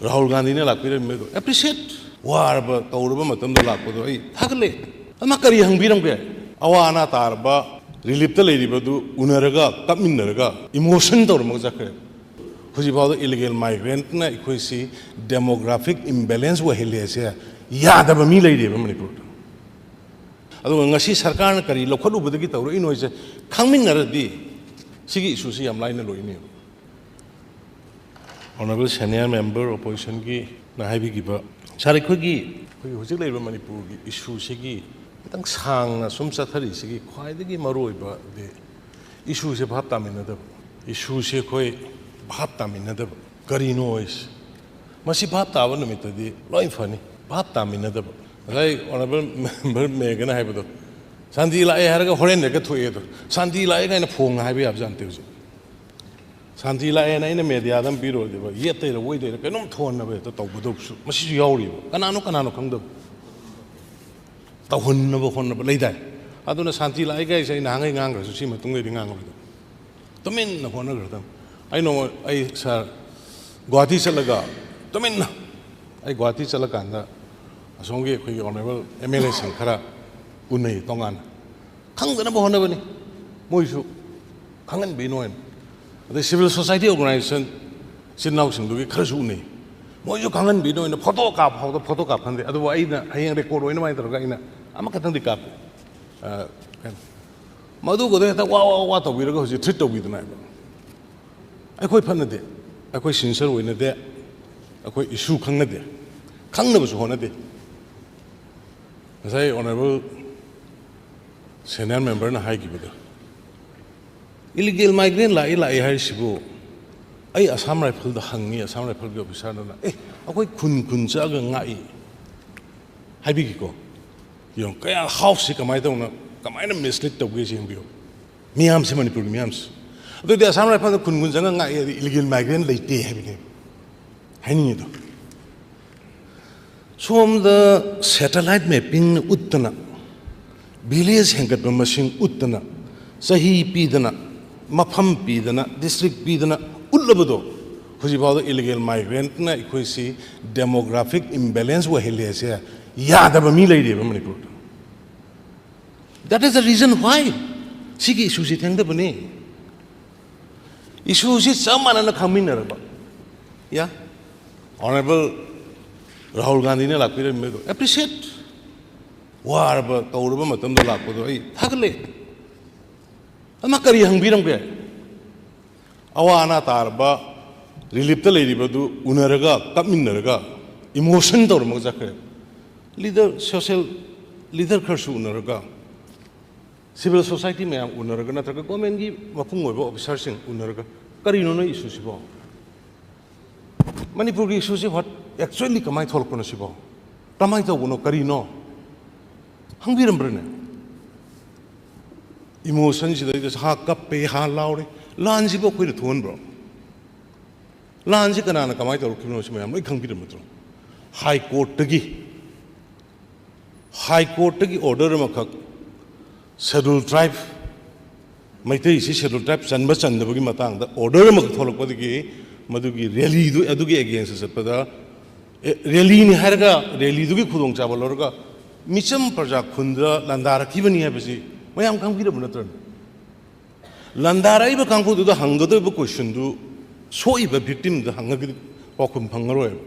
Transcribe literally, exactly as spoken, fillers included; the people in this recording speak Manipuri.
ꯔꯥꯍꯨꯜ ꯒꯥꯟꯙꯤꯅ ꯂꯥꯛꯄꯤꯔꯝꯃꯦ ꯑꯗꯣ ꯑꯦꯄ꯭ꯔꯤꯁꯤꯌꯦꯠ ꯋꯥꯔꯕ ꯇꯧꯔꯕ ꯃꯇꯝꯗ ꯂꯥꯛꯄꯗꯣ ꯑꯩ ꯊꯥꯒꯠꯂꯦ꯫ ꯑꯃ ꯀꯔꯤ ꯍꯪꯕꯤꯔꯝꯒꯦ? ꯑꯋꯥ ꯑꯅꯥ ꯇꯥꯔꯕ, ꯔꯤꯂꯤꯞꯇ ꯂꯩꯔꯤꯕꯗꯨ ꯎꯅꯔꯒ ꯀꯞꯃꯤꯟꯅꯔꯒ ꯏꯃꯣꯁꯟ ꯇꯧꯔꯝꯃꯒ ꯆꯠꯈ꯭ꯔꯦ꯫ ꯍꯧꯖꯤꯛꯐꯥꯎꯗ ꯏꯂꯤꯒꯦꯜ ꯃꯥꯏꯒ꯭ꯔꯦꯟꯠꯅ ꯑꯩꯈꯣꯏꯁꯤ ꯗꯦꯃꯣꯒ꯭ꯔꯥꯐꯤꯛ ꯏꯝꯕꯦꯂꯦꯟꯁ ꯑꯣꯏꯍꯜꯂꯦꯁꯦ ꯌꯥꯗꯕ ꯃꯤ ꯂꯩꯔꯤꯕ ꯃꯅꯤꯄꯨꯔꯗ꯫ ꯑꯗꯨꯒ ꯉꯁꯤ ꯁꯔꯀꯥꯔꯅ ꯀꯔꯤ ꯂꯧꯈꯠꯂꯨꯕꯗꯒꯤ ꯇꯧꯔꯛꯏꯅꯣ ꯍꯥꯏꯁꯦ ꯈꯪꯃꯤꯟꯅꯔꯗꯤ ꯁꯤꯒꯤ ꯏꯁꯨꯁꯤ ꯌꯥꯝ ꯂꯥꯏꯅ ꯂꯣꯏꯅꯦꯕ꯫ Honourable senior member oppositionꯒꯤꯅ ꯍꯥꯏꯕꯤꯈꯤꯕ, ꯁꯥꯔ, ꯑꯩꯈꯣꯏꯒꯤ, ꯑꯩꯈꯣꯏꯒꯤ ꯍꯧꯖꯤꯛ ꯂꯩꯔꯤꯕ ꯃꯅꯤꯄꯨꯔꯒꯤ ꯏꯁꯨꯁꯤꯒꯤ ꯈꯤꯇꯪ ꯁꯥꯡꯅ ꯁꯨꯝ ꯆꯠꯊꯔꯤꯁꯤꯒꯤ ꯈ꯭ꯋꯥꯏꯗꯒꯤ ꯃꯔꯨꯑꯣꯏꯕꯗꯤ ꯏꯁꯨꯁꯦ ꯚꯥꯞ ꯇꯥꯃꯤꯟꯅꯗꯕ, ꯏꯁꯨꯁꯦ ꯑꯩꯈꯣꯏ ꯚꯥꯞ ꯇꯥꯃꯤꯟꯅꯗꯕ꯫ ꯀꯔꯤꯅꯣ ꯍꯥꯏꯁꯦ? ꯃꯁꯤ ꯚꯥꯞ ꯇꯥꯕ ꯅꯨꯃꯤꯠꯇꯗꯤ ꯂꯣꯏ ꯐꯅꯤ꯫ ꯚꯥꯞ ꯇꯥꯃꯤꯟꯅꯗꯕ꯫ ꯉꯁꯥꯏ honourable member ꯃꯦꯒꯅ ꯍꯥꯏꯕꯗꯣ, "ꯁꯥꯟꯇꯤ ꯂꯥꯛꯑꯦ" ꯍꯥꯏꯔꯒ ꯍꯣꯔꯦꯟ ꯍꯦꯛꯇ ꯊꯣꯛꯑꯦ ꯑꯗꯣ, ꯁꯥꯟꯇꯤ ꯂꯥꯛꯑꯦ ꯀꯥꯏꯅ ꯐꯣꯡꯅ ꯍꯥꯏꯕ ꯌꯥꯕꯖꯥꯠ ꯅꯠꯇꯦ ꯍꯧꯖꯤꯛ꯫ ꯁꯥꯟꯇꯤ ꯂꯥꯛꯑꯦꯅ ꯑꯩꯅ ꯃꯦꯗꯤꯌꯥꯗ ꯑꯃ ꯄꯤꯔꯨꯔꯗꯤꯕ, ꯌꯦꯠꯇꯩꯔ ꯑꯣꯏꯗꯩꯔ ꯀꯩꯅꯣꯝ ꯊꯣꯟꯅꯕ ꯍꯦꯛꯇ ꯇꯧꯒꯗꯧꯕꯁꯨ ꯃꯁꯤꯁꯨ ꯌꯥꯎꯔꯤꯕ꯫ ꯀꯅꯥꯅꯣ ꯀꯅꯥꯅꯣ ꯈꯪꯗꯕ꯫ ꯇꯧꯍꯟꯅꯕ ꯍꯣꯠꯅꯕ ꯂꯩꯗꯥꯏ? ꯑꯗꯨꯅ ꯁꯥꯟꯇꯤ ꯂꯥꯛꯑꯦ ꯀꯥꯏꯁꯦ ꯑꯩ ꯅꯍꯥꯟꯈꯩ ꯉꯥꯡꯈ꯭ꯔꯁꯨ ꯁꯤ ꯃꯇꯨꯡꯗꯩꯗꯤ ꯉꯥꯡꯉꯔꯣꯏꯗ꯫ ꯇꯨꯃꯤꯟꯅ ꯍꯣꯠꯅꯈ꯭ꯔꯗꯕꯅꯤ꯫ ꯑꯩ ꯅꯣꯡꯃ, ꯑꯩ ꯁꯥꯔ ꯒꯨꯍꯥꯇꯤ ꯆꯠꯂꯒ, ꯇꯨꯃꯤꯟꯅ, ꯑꯩ ꯒꯨꯍꯥꯇꯤ ꯆꯠꯂꯀꯥꯟꯗ ꯑꯁꯣꯝꯒꯤ ꯑꯩꯈꯣꯏꯒꯤ honourable MLAꯁꯤꯡ ꯈꯔ ꯎꯅꯩ ꯇꯣꯉꯥꯟꯅ꯫ ꯈꯪꯗꯅꯕ ꯍꯣꯠꯅꯕꯅꯤ꯫ ꯃꯣꯏꯁꯨ ꯈꯪꯍꯟꯕꯤꯅꯣ ꯍꯥꯏꯅ꯫ ꯑꯗꯩ civil society organisation ꯏꯆꯤꯟ ꯏꯅꯥꯎꯁꯤꯡꯗꯨꯒꯤ ꯈꯔꯁꯨ ꯎꯅꯩ꯫ ꯃꯣꯏꯁꯨ ꯈꯪꯍꯟꯕꯤꯅꯣ ꯍꯥꯏꯅ ꯐꯣꯇꯣ ꯀꯥꯞꯄ ꯐꯥꯎꯗ ꯐꯣꯇꯣ ꯀꯥꯞꯍꯟꯗꯦ꯫ ꯑꯗꯨꯕꯨ ꯑꯩꯅ ꯍꯌꯦꯡ ꯔꯦꯀꯣꯔꯗ ꯑꯣꯏꯅꯕ ꯍꯥꯏꯅ ꯇꯧꯔꯒ ꯑꯩꯅ ꯑꯃꯈꯛꯇꯪꯗꯤ ꯀꯥꯞꯄꯦ꯫ ꯑ, ꯀꯩꯅꯣ꯫ ꯃꯗꯨꯒꯗꯣ ꯍꯦꯛꯇ ꯋꯥ ꯋꯥ ꯋꯥ ꯇꯧꯕꯤꯔꯒ ꯍꯧꯖꯤꯛ ꯇ꯭ꯔꯤꯠ ꯇꯧꯕꯤꯗꯅ ꯍꯥꯏꯕ꯫ ꯑꯩꯈꯣꯏ ꯐꯠꯅꯗꯦ, ꯑꯩꯈꯣꯏ ꯁꯤꯟꯁꯤꯌꯔ ꯑꯣꯏꯅꯗꯦ, ꯑꯩꯈꯣꯏ ꯏꯁꯨ ꯈꯪꯅꯗꯦ, ꯈꯪꯅꯕꯁꯨ ꯍꯣꯠꯅꯗꯦ꯫ ꯉꯁꯥꯏ honourable senior memberꯅ ꯍꯥꯏꯈꯤꯕꯗꯣ, ꯏꯂꯤꯒꯦꯜ ꯃꯥꯏꯒ꯭ꯔꯦꯟ ꯂꯥꯛꯏ ꯂꯥꯛꯏ ꯍꯥꯏꯔꯤꯁꯤꯕꯨ, ꯑꯩ ꯑꯁꯥꯝ ꯔꯥꯏꯐꯜꯗ ꯍꯪꯉꯤ, ꯑꯁꯥꯝ ꯔꯥꯏꯐꯜꯒꯤ ꯑꯣꯐꯤꯁꯥꯔꯗꯨꯅ, "ꯑꯦ, ꯑꯩꯈꯣꯏ ꯈꯨꯟ ꯈꯨꯟ ꯆꯠꯂꯒ ꯉꯥꯛꯏ" ꯍꯥꯏꯕꯤꯈꯤꯀꯣ꯫ ꯌꯦꯡꯉꯨ, ꯀꯌꯥ ꯍꯥꯎꯁꯁꯤ ꯀꯃꯥꯏꯅ ꯇꯧꯅ, ꯀꯃꯥꯏꯅ ꯃꯤꯁꯂꯤꯠ ꯇꯧꯒꯦꯁꯦ ꯌꯦꯡꯕꯤꯌꯨ꯫ ꯃꯤꯌꯥꯝꯁꯦ, ꯃꯅꯤꯄꯨꯔꯒꯤ ꯃꯤꯌꯥꯝꯁꯦ꯫ ꯑꯗꯨꯗꯤ ꯑꯁꯥꯝ ꯔꯥꯏꯐꯜꯗ ꯈꯨꯟ ꯈꯨꯟ ꯆꯪꯉ ꯉꯥꯛꯑꯦ, ꯑꯗꯤ ꯏꯂꯤꯒꯦꯜ ꯃꯥꯏꯒ꯭ꯔꯦꯟ ꯂꯩꯇꯦ ꯍꯥꯏꯕꯅꯦꯕ ꯍꯥꯏꯅꯤꯡꯉꯤꯗꯣ꯫ ꯁꯣꯝꯗ ꯁꯦꯇꯦꯂꯥꯏꯠ ꯃꯦꯞꯄꯤꯡꯅ ꯎꯠꯇꯅ, ꯚꯤꯂꯦꯖ ꯍꯦꯟꯒꯠꯄ ꯃꯁꯤꯡ ꯎꯠꯇꯅ, ꯆꯍꯤ ꯄꯤꯗꯅ, ꯃꯐꯝ ꯄꯤꯗꯅ, ꯗꯤꯁꯇ꯭ꯔꯤꯛ ꯄꯤꯗꯅ ꯎꯠꯂꯕꯗꯣ, ꯍꯧꯖꯤꯛꯐꯥꯎꯗ ꯏꯂꯤꯒꯦꯜ ꯃꯥꯏꯒ꯭ꯔꯦꯟꯠꯅ ꯑꯩꯈꯣꯏꯁꯤ ꯗꯦꯃꯣꯒ꯭ꯔꯥꯐꯤꯛ ꯏꯝꯕꯦꯂꯦꯟꯁ ꯑꯣꯏꯍꯜꯂꯦꯁꯦ ꯌꯥꯗꯕ ꯃꯤ ꯂꯩꯔꯤꯕ ꯃꯅꯤꯄꯨꯔꯗ꯫ That is the reason why ꯁꯤꯒꯤ ꯏꯁꯨꯁꯤ ꯊꯦꯡꯗꯕꯅꯤ꯫ ꯏꯁꯨꯁꯤ ꯆꯞ ꯃꯥꯟꯅꯅ ꯈꯪꯃꯤꯟꯅꯔꯕ, ꯌꯥ, ꯑꯣꯅꯔꯦꯕꯜ ꯔꯥꯍꯨꯜ ꯒꯥꯟꯙꯤꯅ ꯂꯥꯛꯄꯤꯔꯝꯃꯤꯗꯣ ꯑꯦꯄ꯭ꯔꯤꯁꯤꯌꯦꯠ, ꯋꯥꯔꯕ ꯇꯧꯔꯕ ꯃꯇꯝꯗ ꯂꯥꯛꯄꯗꯣ ꯑꯩ ꯊꯥꯒꯠꯂꯦ꯫ ꯑꯃ ꯀꯔꯤ ꯍꯪꯕꯤꯔꯝꯒꯦ? ꯑꯋꯥ ꯑꯅꯥ ꯇꯥꯔꯕ, ꯔꯤꯂꯤꯞꯇ ꯂꯩꯔꯤꯕꯗꯨ ꯎꯅꯔꯒ, ꯀꯞꯃꯤꯟꯅꯔꯒ, ꯏꯃꯣꯁꯟ ꯇꯧꯔꯝꯃꯒ ꯆꯠꯈ꯭ꯔꯦ꯫ ꯂꯤꯗꯔ, ꯁꯣꯁꯤꯌꯦꯜ ꯂꯤꯗꯔ ꯈꯔꯁꯨ ꯎꯅꯔꯒ, ꯁꯤꯚꯤꯜ ꯁꯣꯁꯥꯏꯇꯤ ꯃꯌꯥꯝ ꯎꯅꯔꯒ, ꯅꯠꯇ꯭ꯔꯒ ꯒꯣꯔꯃꯦꯟꯒꯤ ꯃꯄꯨꯡ ꯑꯣꯏꯕ ꯑꯣꯐꯤꯁꯥꯔꯁꯤꯡ ꯎꯅꯔꯒ, ꯀꯔꯤꯅꯣ ꯅꯣꯏ ꯏꯁꯨꯁꯤꯕꯣ? ꯃꯅꯤꯄꯨꯔꯒꯤ ꯏꯁꯨꯁꯤ what actually ꯀꯃꯥꯏꯅ ꯊꯣꯛꯂꯛꯄꯅꯣ ꯁꯤꯕꯣ? ꯀꯃꯥꯏꯅ ꯇꯧꯕꯅꯣ? ꯀꯔꯤꯅꯣ? ꯍꯪꯕꯤꯔꯝꯕ꯭ꯔꯅꯦ? ꯏꯃꯣꯁꯟꯁꯤꯗꯩꯗ ꯍꯥ ꯀꯞꯄꯦ, ꯍꯥ ꯂꯥꯎꯔꯦ꯫ ꯂꯥꯟꯁꯤꯕꯨ ꯑꯩꯈꯣꯏꯅ ꯊꯣꯛꯍꯟꯕ꯭ꯔꯣ? ꯂꯥꯟꯁꯤ ꯀꯅꯥꯅ ꯀꯃꯥꯏꯅ ꯇꯧꯔꯛꯈꯤꯕꯅꯣ ꯁꯤ ꯃꯌꯥꯝ ꯂꯣꯏ ꯈꯪꯕꯤꯔꯝꯕ ꯅꯠꯇ꯭ꯔꯣ? ꯍꯥꯏ ꯀꯣꯔꯠꯇꯒꯤ, ꯍꯥꯏ ꯀꯣꯔꯠꯇꯒꯤ ꯑꯣꯔꯗꯔ ꯑꯃꯈꯛ ꯁꯦꯗꯨꯜ ꯇ꯭ꯔꯥꯏꯕ, ꯃꯩꯇꯩꯁꯤ ꯁꯦꯗꯨꯜ ꯇ꯭ꯔꯥꯏꯕ ꯆꯟꯕ ꯆꯟꯗꯕꯒꯤ ꯃꯇꯥꯡꯗ ꯑꯣꯔꯗꯔ ꯑꯃꯈꯛ ꯊꯣꯛꯂꯛꯄꯗꯒꯤ ꯃꯗꯨꯒꯤ ꯔꯦꯂꯤꯗꯨ, ꯑꯗꯨꯒꯤ ꯑꯦꯒꯦꯟꯁꯇ ꯆꯠꯄꯗ, ꯑꯦ, ꯔꯦꯂꯤꯅꯤ ꯍꯥꯏꯔꯒ ꯔꯦꯂꯤꯗꯨꯒꯤ ꯈꯨꯗꯣꯡꯆꯥꯕ ꯂꯧꯔꯒ ꯃꯤꯆꯝ ꯄ꯭ꯔꯖꯥ ꯈꯨꯟꯗ ꯂꯥꯟꯗꯥꯔꯛꯈꯤꯕꯅꯤ ꯍꯥꯏꯕꯁꯤ ꯃꯌꯥꯝ ꯈꯪꯕꯤꯔꯕ ꯅꯠꯇ꯭ꯔꯅꯦ? ꯂꯥꯟꯗꯥꯔꯛꯏꯕ ꯀꯥꯡꯕꯨꯗꯨꯗ ꯍꯪꯒꯗꯧꯔꯤꯕ ꯀꯣꯏꯁꯟꯗꯨ ꯁꯣꯛꯏꯕ ꯚꯤꯛꯇꯤꯝꯗ ꯍꯪꯉꯒꯗꯤ ꯄꯥꯎꯈꯨꯝ ꯐꯪꯉꯔꯣꯏꯕ꯫